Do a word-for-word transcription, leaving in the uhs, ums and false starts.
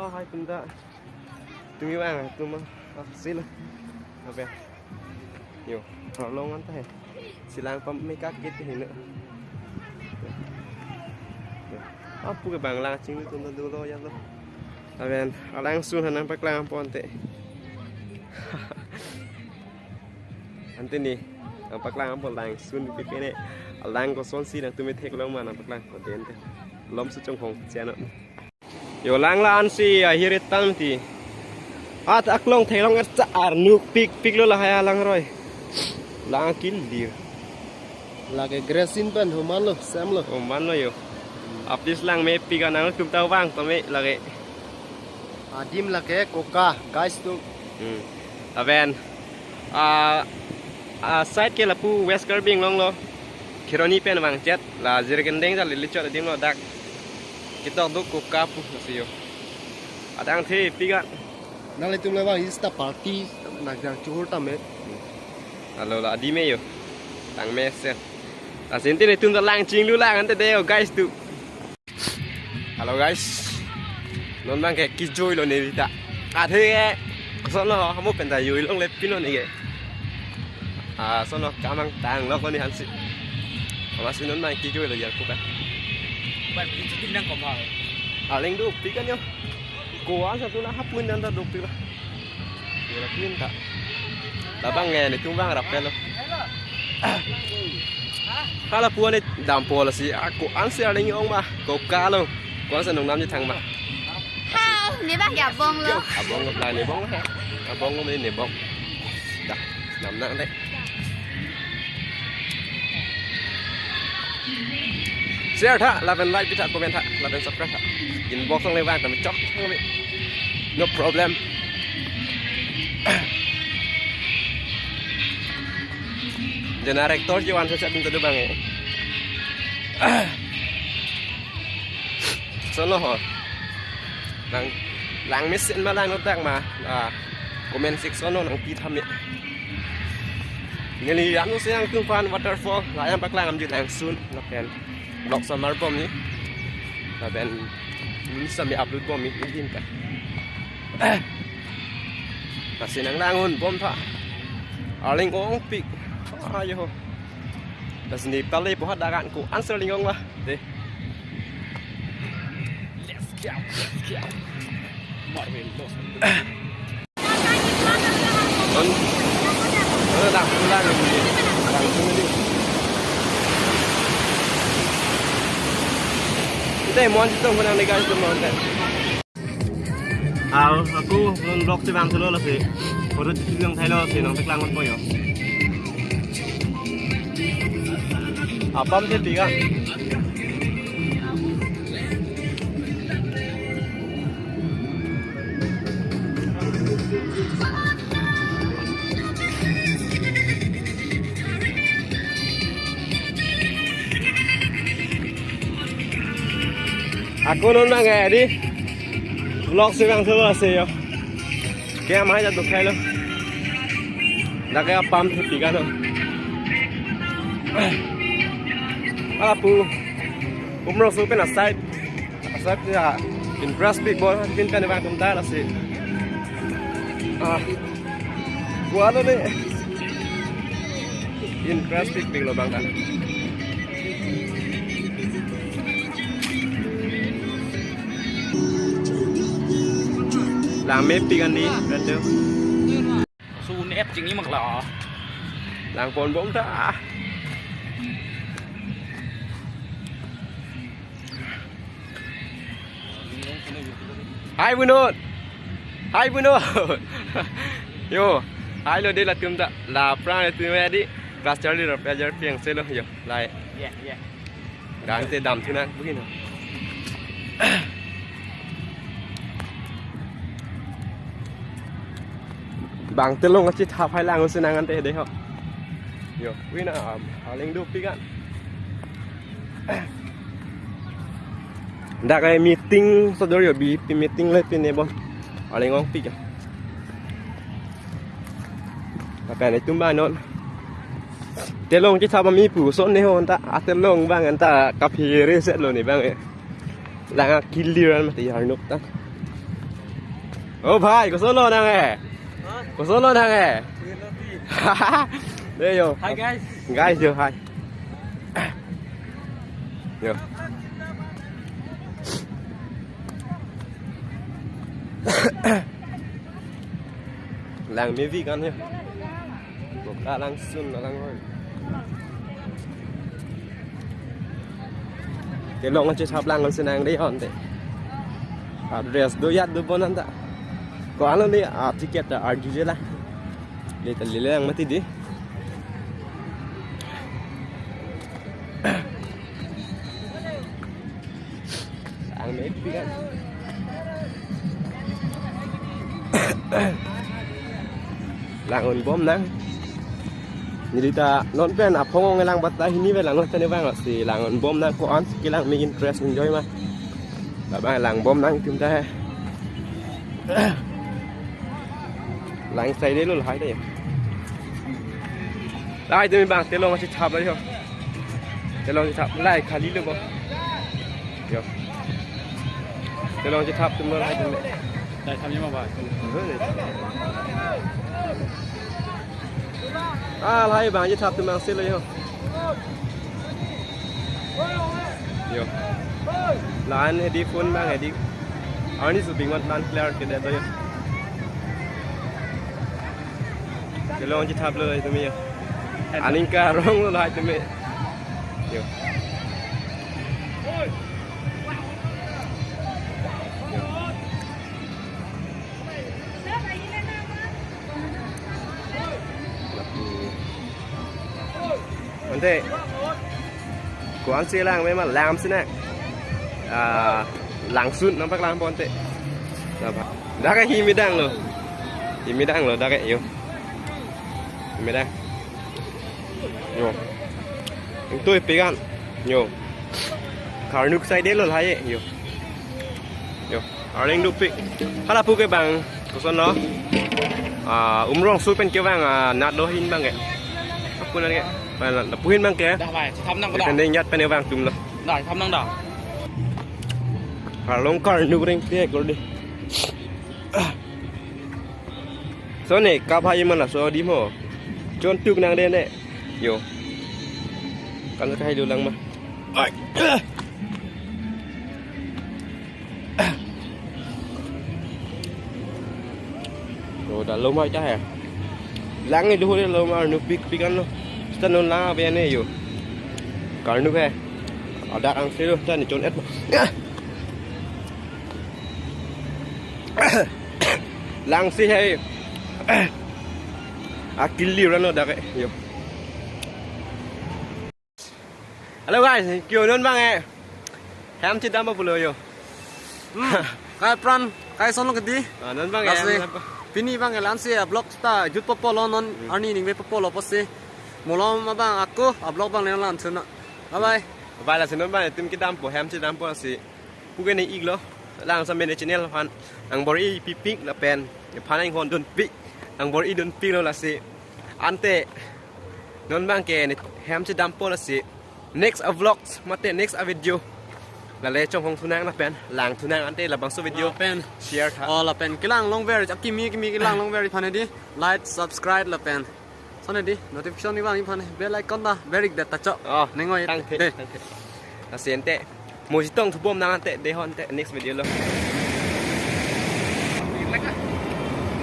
Oh, hai, tum ta. Tumi vang, tum, ah, sila. Apa? Yo, arlong anta hai. Silang pam meka kit hina. Yo. Apu ke bang lang chinglu tum ta dolo ya lo. Aben, alang sun hanang paklang ponte. Ante ni, nangpaklang apot lang sun pipine. Alang kosonsi nangtum me theklong ma nangpaklang ko dente. Lom su chonghong channel. Yo lang la-an si ahir tang ti. At aklong theklong et sa arnuk pikpik lo lahai alang roi. Lang kilir. Lake Grasin pen homan lo, sem lo. Homan lo yo. Apis lang mepik anang tum ta vang to me lake. Adim lake Koka, guys tu. Hmm. Aben. Ah, ah, side ke lapu West Karbi Anglong lo. Kheroni pen vangchet la Jirikindeng ta lili chot adim lo dak. Kitok do Koka pu lasi yo. Adang thepik a. Nanglitum le vang ista party nang jang chuhur tame. Alo la adim me yo. Tang me se. Asin tin itum ta lang chinglu lang ante de yo guys tu. Hello guys. Non bang ke kijui lo ne ta. Athe ke. Sono hamu pen ta yui longle pin lo ne ke. Ah, sono kamang tang lo ko ni hansi. Amas non bang kijui lo ya ku ba. Ba kijui nang ko ba. Aling dopik an yo. Ko-an sa tu na hapun dan ta dopik ba. Yo la pin ta. Labang nge ne tum bang rapel lo. Hala puan ni dampo lasi, ah, ko-an si aling ong ma, Koka lo. Ko-an si nung nam ji thang ma. Hai, ne bang ya bong lo. Abong lo, ne bong he. Abong lo ne bong. Dah, nam nang deh. Share tha, lapen like pi tha, comment tha, lapen subscribe tha. Inbox along le vang tame chok tha me. No problem. Jena rector ji wan sa sa dun ta do bang eh. Sono ho. Nang, lang mesen ma lang notak ma. Ah, comment section lo nangpi tha me. Neli anu se nangtum aphan waterfall, la yang paklang amji lang sun, lapen vlog samar bom ni. Lapen, ini sambil upload bom ni, ini kan. Lasi nang langun bom tha. Aling ongpik. Ayo. Lasi ne pale po ha dagan ko-an si aling ong ma. Deh. Let's go, let's go. Marvin, los. Don. Ano, dak, dak, dak. Ito, mon dito muna ni guys, mon dito. Ah, ako, non vlog si bang solo lasi. Photo si bang thailo lasi, nangpaklang po yo. Apam si tiga. Ako non bang eh, di vlog si bang solo lasi yo. Ke amai jaduk khai lo. Dak ke apam si tiga no. Ala pu. Umrong su pen aside. Aside ya. Impress big ball. Pin pen bang tum ta lasi. Ah. Gua lo ni. Impress big big lo bang kan. Lang mepik an di, ratu. Sun et jing i mak la. Lang pon bom ta. Hai Bunot. Hai Bunot. Yo, hai lo de latum ta. La prang latum ya di. Class Charlie lo pelajar piang selo yo. Lai. Ya, ya. Gang te dam thu nang begini. Bang telong achi thap hai lang usi nang ante de ho. Yo, wina am, aling dopik an. Dak ai meeting sodor yo B P meeting le pine bon. Aling ongpik ya. Lapen itum bang non. Telong chithap ami puson ne ho anta. Atelong bang anta kaphere set lo ne bang eh. Lang akilir an mati arnuk ta. Oh bhai, koson lo nang eh? Koson lo nang eh? Dei yo. Hi guys. Guys yo, hi. Yo. Lang mevi kan yo. Boka langsun lang oi. Kelong aja sap lang sinang dei hon te. Address do yat do bon anta. Ko-an lo ni a ticket ta arju je la. Leta lele lang mati di. Ang mepi kan. Lang-un bom nang. Neli ta non pen aphong ong lang bat ta hini ve lang tane bang si lang-un bom nang ko-an si kelang me interest enjoy ma. Labang lang bom nang tim ta he. Lang sai dei lo hai dei. Lahai tumi bang telong si thap lo yo. Telong si thap lai khali lo bo. Yo. Telong si thap tum lo lahai tumi. Dai tham yama ba. Ah, lahai bang si thap tum bang si lo yo. Yo. Lan hedi phone bang hedi. Arni su bing mat lan clear ke de to yo. Kelong si thap lo tumi yo. Aning karong lo hai tumi. Yo. Ante. Ko-an si lang me ma lam sina. Ah, langsun nampak lang ponte. Nampak. Dak hi midang lo. Hi midang lo dak yo. Hi midang. Yo. Itu ipikan. Yo. Karnuk sai dei lo lahai yo. Yo. Arleng dupik. Hala pu ke bang. Koson lo. Ah, Umrongso pen ke bang, ah, nat do hin bang ke. Apu nat ke. Bang, lapu hin bang ke. Dah bhai, si tham nang ko dah. Pen dei nyat pen ke bang tum lo. Dah, si tham nang dah. Arlong karnuk reng te ko dei. So ne, kap hai mana so di mo. Chon tuk nang dei ne. Yo. Kan ka hai lu lang ma. Ai. Yo, dah lo mai ta he. Lang ni duhu lo ma nu pik pik kan lo. Sta non lang ave ne yo. Karnuk he. Ada ang selo ta ni chon et. Lang si he. Akili rano dak yo. Hello guys, kyo non bang eh. Hem chedam ba pulo yo. Hmm. Kai pran, kai son lo kedi. Ah, non bang eh. Lasi, hem apa? Pini bang eh lansi a vlog ta jut popo lo non arni ning ve popo lo posi. Molom abang ako a vlog bang le lan suna. Bye bye. Bye lasi non bang eh, tim kedam po hem chedam po si. Pu ke ne ik lo. Lang sa mene channel aphan. Ang bor-i pipik lapen. Aphan ang hon dun pik. Ang bor-i dun pik lo lasi. Ante. Non bang ke ne hem chedam po lasi. Next a vlogs, mate next a video. Lale chonghong thunang lapen, lang thunang ante labangso video. Lapen. Share tha. Oh, lapen. Kelang longver, akimi, kimi kelang longver aphan di. Like, subscribe lapen. Sone di, notification ni bang aphan, bell icon ta, very det ta cho. Oh, nengoi. Tangte, de. Tangte. Lasi ante. Mo chetong thubom nang ante, dei hon ante, next video lo.